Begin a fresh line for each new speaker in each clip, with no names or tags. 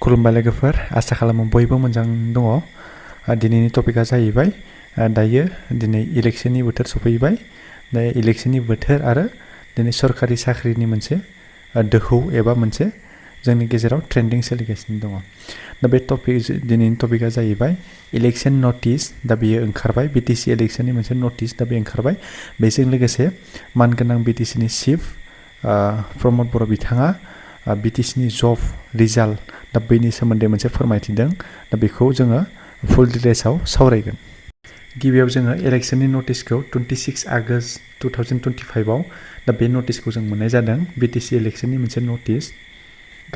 खुलुमबाय लोगोफोर आसा खालामो बयबो मोजां दङ दिनैनि टपिकआ जाहैबाय दायो दिनै इलेक्शननि बोथोर सफैबाय दा इलेक्शननि बोथोर आरो दिनै सरकारि साख्रिनि मोनसे दोहौ एबा मोनसे जोंनि गेजेराव ट्रेन्डिं सोलिगासिनो दङ दा बे दिनैनि टपिकआ जाहैबाय इलेक्शन नटिस दा बेयो ओंखारबाय BTC इलेक्शननि मोनसे नटिस दा बे ओंखारबाय बेजों लोगोसे मानगोनां BTCनि चिफ प्रमद बर' बिथाङा BTCनि जब रिजाल्ट दा बेनि सोमोन्दै मोनसे फोरमायथिदों दा बेखौ जोङो फुल डिटेल्सआव सावरायगोन गिबियाव जोङो इलेक्शननि नटिसखौ 26 आगस्ट 2025 आव दा बे नटिसखौ जों मोननाय जादों BTC इलेक्शननि मोनसे नटिस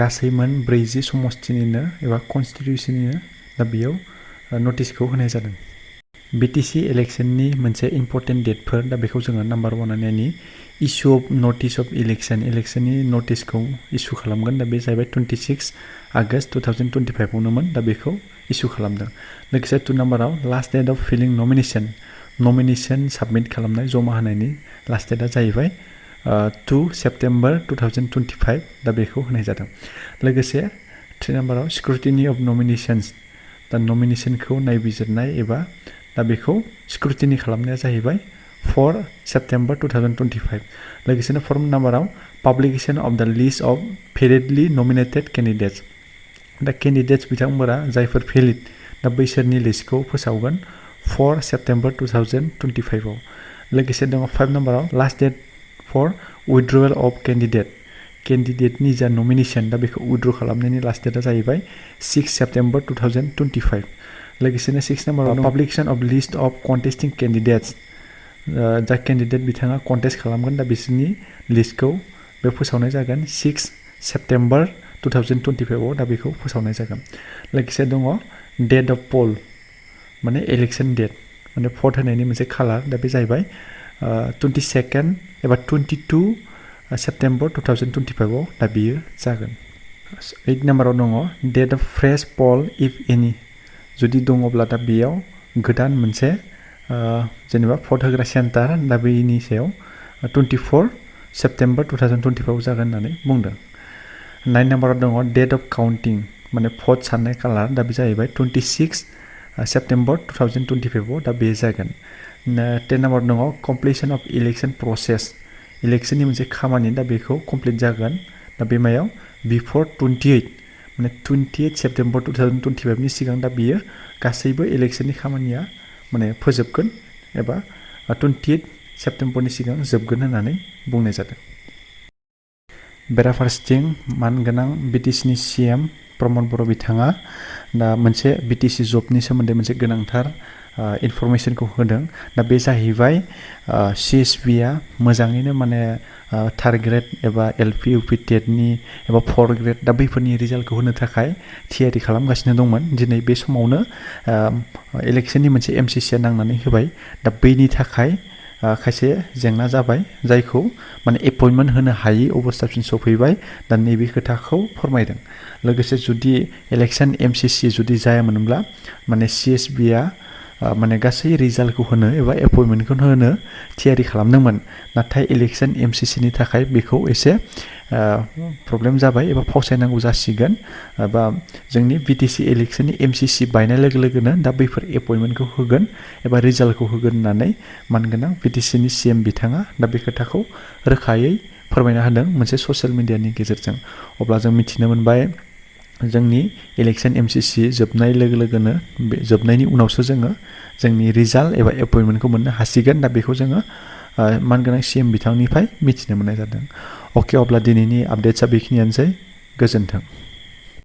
गासै मोन 40 समस्तिनिनो एबा कन्स्टिटिउशननिनो दा बेयाव नटिसखौ होनाय जादों BTC इलेक्शननि मोनसे इम्पोर्टेन्ट डेटफोर दा बेखौ जोङो नाम्बार 1 नायनि इश्यू अफ नटिस अफ इलेक्शननि नटिसखौ इश्यू खालामगोन दा बे जाहैबाय 26 आगस्ट 2025 आवनोमोन दा बेखौ इश्यू खालामदों लोगोसे 2 नाम्बाराव last date of filing nomination submit खालामनाय जमा होनायनि लास्ट डेटआ जाहैबाय 2 सेप्टेम्बर 2025 दा बेखौ होनाय जादों लोगोसे 3 नाम्बाराव स्क्रुटिनि अफ नमिनेशन्स दा नमिनेशनखौ नायबिजिरनाय एबा दा बेखौ स्क्रुटिनि खालामनाया जाहैबाय 4 सेप्टेम्बर 2025 लोगोसेनो 4 नाम्बाराव पाब्लिकेशन अफ द लिस्ट अफ भेलिडलि नमिनेटेड केन्डिडेट्स दा केन्डिडेट्स बिथांमोना जायफोर भेलिड दा बैसोरनि लिस्टखौ फोसावगोन 4 सेप्टेम्बर 2025 आव लोगोसे दङ 5 नाम्बाराव लास्ट डेट फर विथड्रवेल अफ केन्डिडेटनि जा नमिनेशन दा बेखौ विथड्र खालामनायनि लास्ट डेटआ जाहैबाय 6 सेप्टेम्बर 2025 लोगोसेनो 6 नाम्बाराव पाब्लिकेशन अफ लिस्ट अफ कन्टेस्टिं केन्डिडेट्स जा केन्डिडेट बिथाङा कन्टेस्ट खालामगोन दा बिसोरनि लिस्टखौ बे फोसावनाय जागोन 6 सेप्टेम्बर 2025 आव दा बेखौ फोसावनाय जागोन लोगोसे दङ डेट अफ पोल माने इलेक्शन डेट माने भट होनायनि मोनसे खालार दा बे जाहैबाय 22 एबा 22 सेप्टेम्बर 2025 आव दा बियो जागोन 8 नाम्बाराव दङ date of fresh poll if any जुदि दङब्ला दा बेयाव गोदान मोनसे जेनेबा भट होग्रा सेन्टार दा बेनि सायाव 24 सेप्टेम्बर 2025 आव जागोन होननानै बुंदों 9 नाम्बाराव दङ डेट अफ काउन्टिं माने भट साननाय खालार दा बे जाहैबाय 26 सेप्टेम्बर 2025 आव दा बे जागोन 10 नाम्बार दङ कमप्लिसन अफ इलेक्शन प्रसेस इलेक्शननि मोनसे खामानि दा बेखौ कमप्लिट जागोन दा बे मायाव बिफोर 28 सेप्टेम्बर 2025 नि सिगां दा बियो गासैबो इलेक्शननि खामानिया माने फोजोबगोन एबा 28 सेप्टेम्बरनि सिगां जोबगोन होननानै बुंनाय जादों बेराफारसेथिं मानगोनां BTCनि CM प्रमद बर' बिथाङा दा मोनसे BTC जबनि सोमोन्दै मोनसे गोनांथार इनफरमेशनखौ होदों दा बे जाहैबाय CSBआ मोजाङैनो माने 3rd ग्रेड एबा LP UP टेटनि एबा 4th ग्रेड दा बैफोरनि रिजाल्टखौ होनो थाखाय थियारि खालामगासिनो दंमोन दिनै बे समावनो इलेक्शननि मोनसे MCC नांनानै होबाय दा बैनि थाखाय खायसे जेंना जाबाय जायखौ माने एपइन्टमेन्ट होनो हायि अबस्थासिम सफैबाय दा नैबे खोथाखौ फोरमायदों लोगोसे जुदि इलेक्शन MCC जुदि जायामोनब्ला माने CSBआ माने गासै रिजाल्टखौ होनो एबा एपइन्टमेन्टखौ होनो थियारि खालामदोंमोन नाथाय इलेक्शन MCCनि थाखाय बेखौ एसे प्रब्लेम जाबाय एबा फावसायनांगौ जासिगोन एबा जोंनि BTC इलेक्शननि MCC बायनाय लोगो लोगोनो दा बैफोर एपइन्टमेन्टखौ होगोन एबा रिजाल्टखौ होगोन होननानै मानगोनां BTCनि CM बिथाङा दा बे खोथाखौ रोखायै फोरमायना होदों मोनसे ससियेल मिडियानि गेजेरजों अब्ला जों मिथिनो मोनबाय जोंनि इलेक्शन MCC जोबनाय लोगो लोगोनो जोबनायनि उनावसो जोङो जोंनि रिजाल्ट एबा एपइन्टमेन्टखौ मोननो हासिगोन दा बेखौ जोङो मानगोनां CM बिथांनिफ्राय मिथिनो मोननाय जादों अके अब्ला दिनैनि आपडेट्सआ बेखिनियानोसै गोजोन्थों